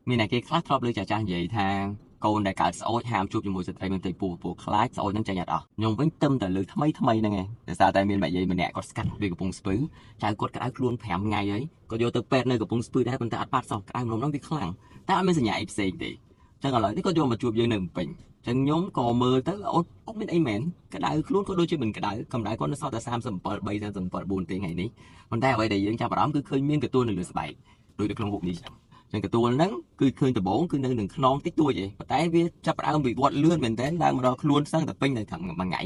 មានអ្នកគេខ្លះធ្លាប់លើចាស់ចាស់និយាយថាកូនដែលកើតស្អូចហាមជួបជាមួយស្ត្រីមានផ្ទៃពោះព្រោះខ្លាចស្អូចនឹងចេញអត់អស់ខ្ញុំវិញទឹមតែលើថ្មីថ្មីហ្នឹងឯងដោយសារតែមានម៉ាក់យាយម្នាក់គាត់ស្កាត់ពីកំពង់ស្ពឺចៅគាត់ក្តៅខ្លួន5ថ្ងៃហើយគាត់យកទៅពេទ្យនៅកំពង់ស្ពឺដែរប៉ុន្តែអត់បាត់សោះក្តៅម្លំហ្នឹងវាខ្លាំងតែអត់មានសញ្ញាអីផ្សេងទេចឹងឥឡូវនេះគាត់យកមកជួបយើងនៅភ្នំពេញចឹងខ្ញុំក៏មើលទៅអូនអត់មានអីមែនក្តៅខ្លួនក៏ដូចជាមិនក្តៅកម្ដៅគាត់នៅសល់តែ37 3 37 4ទេថ្ងៃនេះប៉ុន្តែអ្វីដែលយើងចាប់អារម្មណ៍គឺឃើញមានកន្ទួលនៅលើស្បែកដូចនៅក្នុងរូបនេះចឹងចឹងកន្ទួលហ្នឹងគឺឃើញដំបូងគឺនៅនឹងខ្នងតិចតួចឯងប៉ុន្តែវាចាប់ផ្ដើមវិវត្តលឿនមែនទែនឡើងមកដល់ខ្លួនសឹងតែពេញនៅខាងមួយថ្ងៃ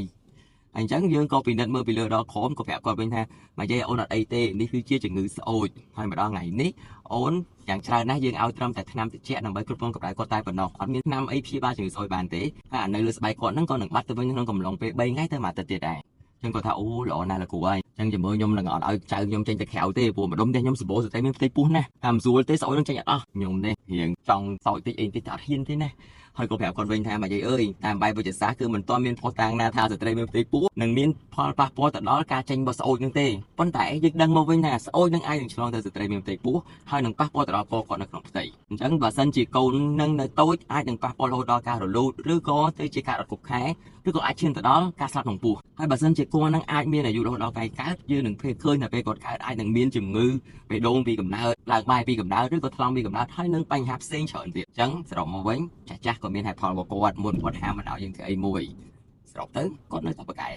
អញ្ចឹងយើងក៏ពិនិត្យមើលពីលើដល់ក្រោមក៏ប្រាប់គាត់វិញថាមកយាយអូនអត់អីទេនេះគឺជាជំងឺស្អូចហើយមកដល់ថ្ងៃនេះអូនយ៉ាងច្រើនណាស់យើងឲ្យត្រឹមតែថ្នាំត្រជាក់ដើម្បីគ្រប់គ្រងកម្ដៅគាត់តែប៉ុណ្ណោះអត់មានថ្នាំអីព្យាបាលជំងឺស្អូចបានទេហើយអានៅលើស្បែកគាត់ហ្នឹងក៏នឹងបាត់ទៅវិញក្នុងកំឡុងពេល3ថ្ងៃទៅមួយអាទិត្យទៀតដែរចឹងគាត់ថាអូល្អណាស់លោកគ្រូហើយចឹងជាមួយខ្ញុំនឹងអត់ឲ្យចៅខ្ញុំចេញទៅក្រៅទេព្រោះម្ដុំផ្ទះខ្ញុំសម្បូរស្ត្រីមានផ្ទៃពោះណាស់តាមស្រួលទេស្អូចនឹងចេញអត់អស់ខ្ញុំនេះរៀងចង់សោចតិចអីតិចតែអត់ហ៊ានទេណាហើយក៏ប្រាប់គាត់វិញថាមកយាយអើយតាមបែបវិទ្យាសាស្ត្រគឺមិនទាន់មានភស្តុតាងណាថាស្ត្រីមានផ្ទៃពោះនឹងមានផលប៉ះពាល់ទៅដល់ការចេញរបស់ស្អូចនឹងទេប៉ុន្តែយើងដឹងមកវិញថាស្អូចនឹងអាចនឹងឆ្លងទៅស្ត្រីមានផ្ទៃពោះហើយនឹងប៉ះពាល់ទៅដល់កគាត់នៅក្នុងផ្ទៃអញ្ចឹងបើសិនជាកូននឹងនៅតូចអាចនឹងប៉ះពាល់រហូតដល់ការរលូតឬក៏ទៅជាការអត់គ្រប់ខែឬក៏អាចឈានទៅដល់ការស្លាប់ក្នុងពោះហើយបើសិនជាគាត់នឹងអាចមានអាយុរហូតដល់កាយកើតយើងនឹងភេទឃើញថាពេលគាត់កើតអាចនឹងមានជំងឺបេះដូងពីកំណើតឡើងបាយពីកំណើតឬក៏ថ្លង់ពីកំណើតហើយនឹងបញ្ហាផ្សេងច្រើនទៀតអញ្ចឹងសរុបមកវិញចាស់ចាស់ក៏មានហេតុផលរបស់គាត់មុនគាត់ហាមមិនឲ្យយើងធ្វើអីមួយសរុបទៅគាត់នៅតែប្រកែ